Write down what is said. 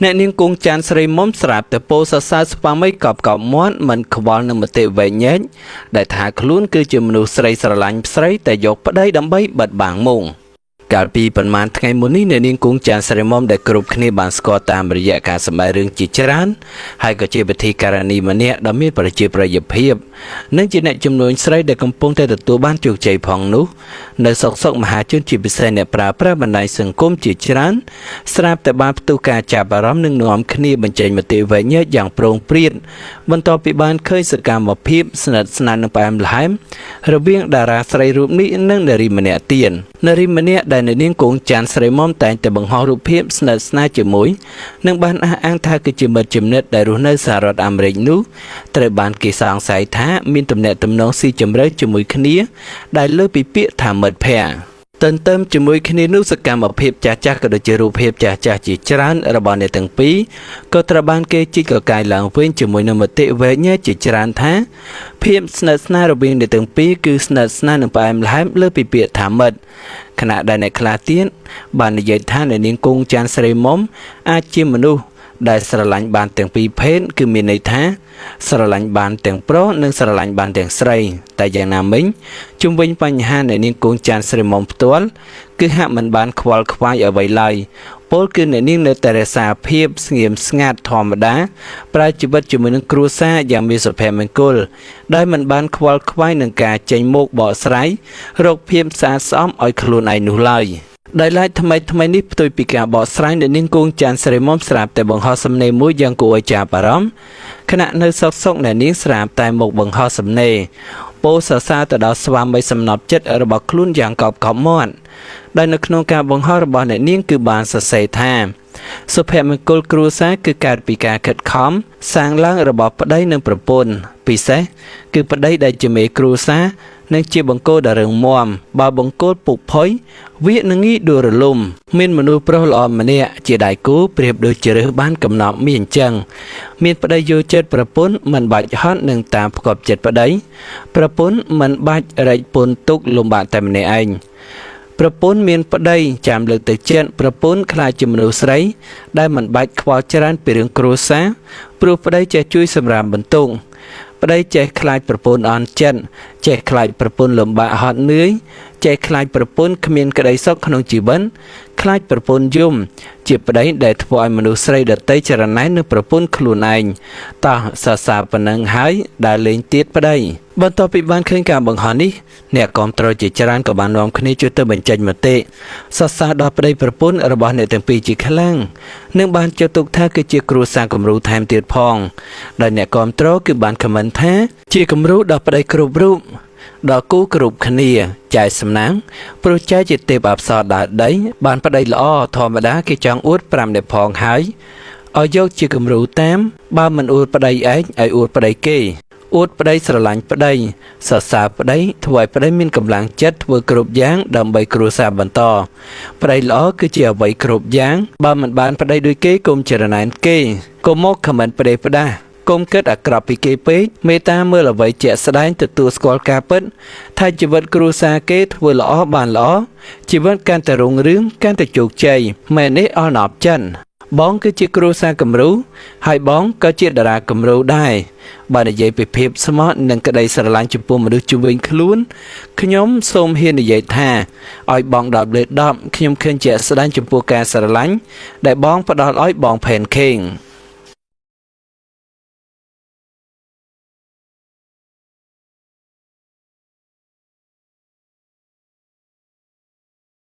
អ្នកនាងគង់ចាន់ស្រីមុំស្រាប់តែពោលសរសើរស្វាមីកប់កប់មាត់មិនខ្វល់នឹងមតិវែកញែកដែលថាខ្លួនគឺជាមនុស្សស្រីស្រឡាញ់ស្រីតែយកប្តីដើម្បីបិទបាំងមុខកាលពីប្រហែលថ្ងៃមុននេះអ្នកនាងគង់ចាន់ស្រីមុំដែលគ្រប់គ្នាបានស្គាល់តាមរយៈការសម្ដែងរឿងជាច្រើនហើយក៏ជាពិធីការនីម្នាក់ដ៏មានប្រជាប្រិយភាពនិងជាអ្នកជំនួញស្រីដែលកំពុងតែទទួលបានជោគជ័យផងនោះនៅសុកសុកមហាជនជាពិសេសអ្នកប្រើប្រាស់បណ្ដាញសង្គមជាច្រើនស្រាប់តែបានផ្ទុះការចាប់អារម្មណ៍និងនាំគ្នាបញ្ចេញមតិវែកញែកយ៉ាងប្រងព្រាតបន្ទាប់ពីបានឃើញសកម្មភាពស្និទ្ធស្នាលនិងផ្អែមល្ហែមរវាងតារាស្រីរូបនេះនិងនារីម្នាក់ទៀតនារីម្នាក់ដែលអ្នកនាងគង់ចាន់ស្រីមុំតែងតែបង្ហោះរូបភាពស្និទ្ធស្នាលជាមួយនិងបានអះអាងថាគឺជាមិត្តជំនិតដែលរស់នៅសហរដ្ឋអាមេរិកនោះត្រូវបានគេសង្ស័យថាមានទំនាក់ទំនងស៊ីជម្រៅជាមួយគ្នាដែលលើសពីពាក្យថាមិត្តភក្តិទន្ទឹមជាមួយគ្នានោះសកម្មភាពចាស់ៗក៏ដូចជារូបភាពចាស់ៗជាច្រើនរបស់អ្នកទាំងពីរក៏ត្រូវបានគេជីកកកាយឡើងវិញជាមួយនឹងមតិវែកញែកជាច្រើនថាភាពស្និទ្ធស្នាលរវាងអ្នកទាំងពីរគឺស្និទ្ធស្នាលនិងផ្អែមល្ហែមលើសពីពាក្យថាមិត្តខណៈដែលអ្នកខ្លះទៀតបាននិយាយថាអ្នកនាងគង់ចាន់ស្រីមុំអាចជាមនុស្សដែលស្រឡាញ់បានទាំងពីរភេទគឺមានន័យថាស្រឡាញ់បានទាំងប្រុសនិងស្រឡាញ់បានទាំងស្រីតែយ៉ាងណាមិញជុំវិញបញ្ហាអ្នកនាងគង់ចាន់ស្រីមុំផ្ទាល់គឺហាក់មិនបានខ្វល់ខ្វាយអ្វីឡើយពលគឺអ្នកនាងនៅតែរក្សាភាពស្ងៀមស្ងាត់ធម្មតាប្រើជីវិតជាមួយនឹងគ្រួសារយ៉ាងមានសុភមង្គលដោយមិនបានខ្វល់ខ្វាយនឹងការចេញមុខបកស្រាយរកភាពស្អាតស្អំឲ្យខ្លួនឯងនោះឡើយដោយឡែកថ្មីថ្មីនេះផ្ទុយពីការបកស្រាយអ្នកនាងគង់ចាន់ស្រីមុំស្រាប់តែបង្ហោះសំណេរមួយយ៉ាងគួរឲ្យចាប់អារម្មណ៍ខណៈនៅសុកសុកអ្នកនាងស្រាប់តែមកបង្ហោះសំណេរពោលសរសើរទៅដល់ស្វាមីសំណប់ចិត្តរបស់ខ្លួនយ៉ាងកប់កប់មាត់ដោយនៅក្នុងការបង្ហោះរបស់អ្នកនាងគឺបានសរសេរថាសុភមង្គលគ្រួសារគឺកើតពីការខិតខំសាងឡើងរបស់ប្តីនិងប្រពន្ធពិសេសគឺប្តីដែលជាមេគ្រួសារនិងជាបង្គោលដ៏រឹងមាំបើបង្គោលពុកផុយវានឹងងាយដួលរលំមានមនុស្សប្រុសល្អម្នាក់ជាដៃគូប្រៀបដូចជារើសបានកំណប់មានអញ្ចឹងមានប្តីយល់ចិត្តប្រពន្ធមិនបាច់ហត់នឹងតាមផ្គប់ចិត្តប្តីប្រពន្ធមិនបាច់រែកពន្ធទុកលំបាកតែម្នាក់ឯងប្រពន្ធមានប្តីចាំលើកទឹកចិត្តប្រពន្ធខ្លាចជាមនុស្សស្រីដែលមិនបាច់ខ្វល់ច្រើនពីរឿងគ្រួសារព្រោះប្តីចេះជួយសម្រាមបន្ទុកប្តីចេះខ្លាចប្រពន្ធអន់ចិត្តចេះខ្លាចប្រពន្ធលំបាកហត់នឿយចេះខ្លាចប្រពន្ធគ្មានក្តីសុខក្នុងជីវិតខ្លាចប្រពន្ធយំជាប្តីដែលធ្វើឲ្យមនុស្សស្រីដទៃចរណែននឹងប្រពន្ធខ្លួនឯងតោះសរសើរប៉ុណ្ណឹងហើយដែលលេងទៀតប្តីបន្ទាប់ពីបានឃើញការបង្ហោះនេះអ្នកគាំទ្រជាច្រើនក៏បាននាំគ្នាជួយទៅបញ្ចេញមតិសរសើរដល់ប្តីប្រពន្ធរបស់អ្នកទាំងពីរជាខ្លាំងនិងបានចាត់ទុកថាគឺជាគ្រួសារគំរូថែមទៀតផងដោយអ្នកគាំទ្រគឺបានខមមិនថាជាគំរូដល់ប្តីគ្រប់រូបដល់គូគ្រប់គ្នាចែកសំណាងព្រោះចែកជាទេពអប្សរដើរដីបានប្តីល្អធម្មតាគេចង់អួត5អ្នកផងហើយឲ្យយកជាគំរូតាមបើមិនអួតប្តីឯងឲ្យអួតប្តីគេអួតប្តីស្រឡាញ់ប្តីសរសើរប្តីធ្វើឲ្យប្តីមានកម្លាំងចិត្តធ្វើគ្រប់យ៉ាងដើម្បីគ្រួសារបន្តប្តីល្អគឺជាអ្វីគ្រប់យ៉ាងបើមិនបានប្តីដូចគេកុំចរណែនគេកុំមកខមមិនប្តីផ្ដាស់កុំគិតអាក្រក់ពីគេពេកមេត្តាមើលអ្វីជាក់ស្ដែងទទួលស្គាល់ការពិតថាជីវិតគ្រួសារគេធ្វើល្អបានល្អជីវិតកាន់តែរុងរឿងកាន់តែជោគជ័យមែននេះអស់ណប់ចិនបងគឺជាគ្រួសារគំរូហើយបងក៏ជាតារាគំរូដែរបើនិយាយពីភាពស្មោះនិងក្តីស្រឡាញ់ចំពោះមនុស្សជុំវិញខ្លួនខ្ញុំសូមហ៊ាននិយាយថាឲ្យបង10លើ10ខ្ញុំឃើញជាក់ស្ដែងចំពោះការស្រឡាញ់ដែលបងផ្ដល់ឲ្យបងផេនខេង